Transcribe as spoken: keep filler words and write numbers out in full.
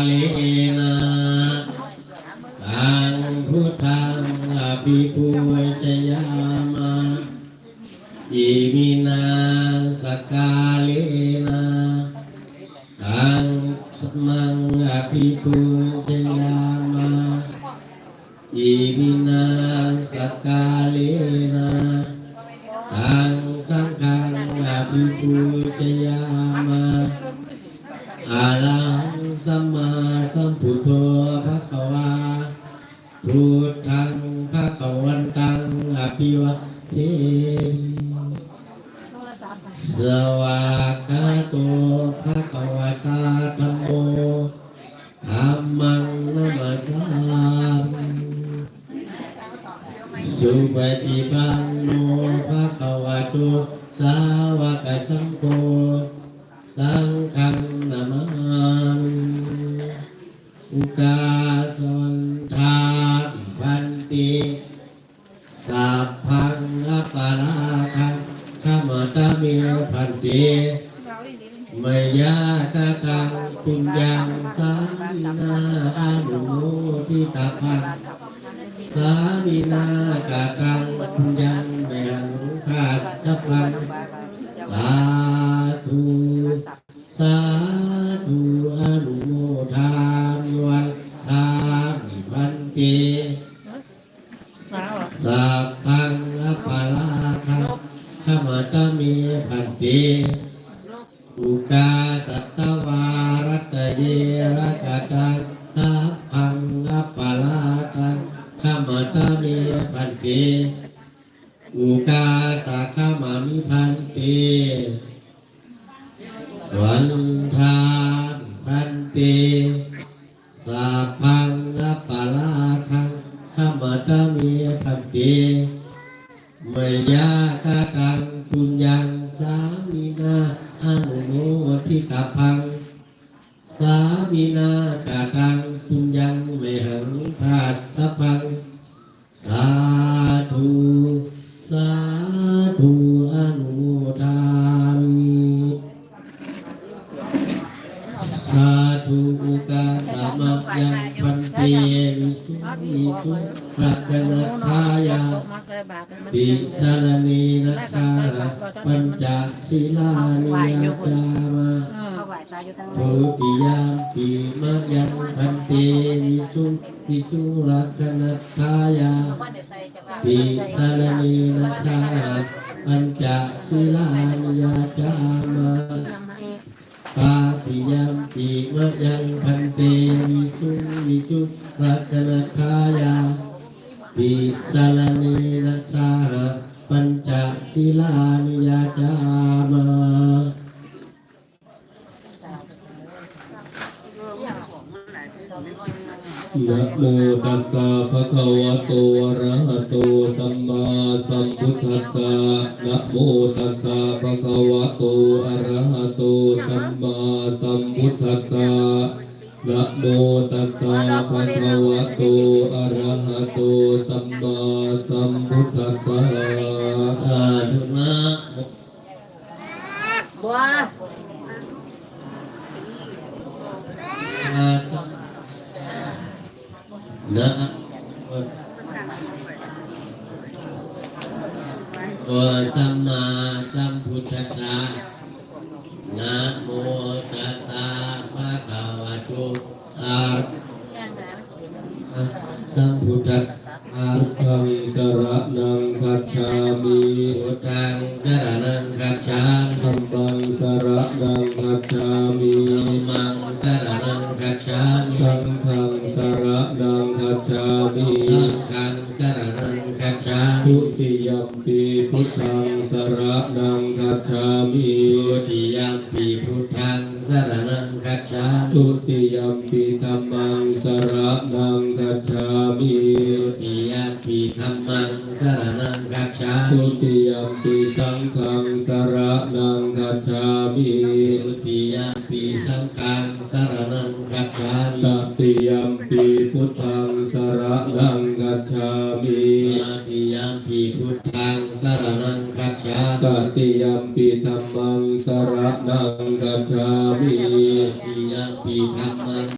Sakkārena taṃ buddhaṃ abhipūjayāma. Iminā sakkārena taṃ dhammaṃ abhipūjayāma. Iminā sakkārena taṃ saṅghaṃ abhipūjayāma. Arahaṃ sammāsambuddho bhagavā, buddhaṃ bhagavantaṃ abhivādemi. Svākkhāto bhagavatā dhammo, dhammaṃ namassāmi. Supaṭipanno bhagavato sāvakasaṅgho, saṅghaṃ namāmi. Ukāsa vandāmi bhante, sabbaṃ aparādhaṃ khamatha me bhante. Mayā kataṃ puññaṃ sāminā anumoditabbaṃ, sāminā kataṃ puññaṃ mayhaṃ dātabbaṃ. Sādhu, sādhu, anumodāmi, vandāmi bhante. Sabbaṃ aparādhaṃ khamatha me bhante. Ukāsa dvārattayena kataṃ, sabbaṃ aparādhaṃ khamatha me bhante. Ukāsa khamāmi bhante. Vandāmi bhante. Sabbaṃ aparādhaṃ khamatha me bhante. Mayā kataṃ puññaṃ sāminā anumoditabbaṃ, sāminā kataṃ puññaṃ mayhaṃ dātabbaṃ. Sādhu, sādhu, anumodāmi. Sādhu. Ukāsa mayaṃ bhante visuṃ visuṃ rakkhaṇatthāya tisaraṇena saha pañca sīlāni yācāma. Dutiyampi mayaṃ bhante visuṃ visuṃ rakkhaṇatthāya tisaraṇena saha pañca sīlāni yācāma. Tatiyampi mayaṃ bhante visuṃ visuṃ rakkhaṇatthāya tisaraṇena saha pañca sīlāni yācāma. Namo tassa bhagavato arahato sammāsambuddhassa. Namo tassa bhagavato arahato sammāsambuddhassa. Namo tassa bhagavato arahato sammāsambuddhassa. Sādhu. Namo Buah. Namo sammāsambuddhassa. Namo tassa bhagavato arahato sammāsambuddhassa. Buddhaṃ saraṇaṃ gacchāmi. Buddhaṃ saraṇaṃ gacchāmi. Dhammaṃ saraṇaṃ gacchāmi. Dhammaṃ saraṇaṃ gacchāmi. Saṅghaṃ saraṇaṃ gacchāmi. Saṅghaṃ saraṇaṃ gacchāmi. Dutiyampi buddhaṃ saraṇaṃ gacchāmi. Dutiyampi buddhaṃ saraṇaṃ gacchāmi. Dutiyampi dhammaṃ saraṇaṃ gacchāmi. Dutiyampi dhammaṃ saraṇaṃ gacchāmi. Dutiyampi saṅghaṃ saraṇaṃ gacchāmi. Dutiyampi saṅghaṃ saraṇaṃ gacchāmi. Tatiyampi buddhaṃ saraṇaṃ gacchāmi. Tatiyampi buddhaṃ saraṇaṃ gacchāmi. Tatiyampi dhammaṃ saraṇaṃ gacchāmi. Tatiyampi dhammaṃ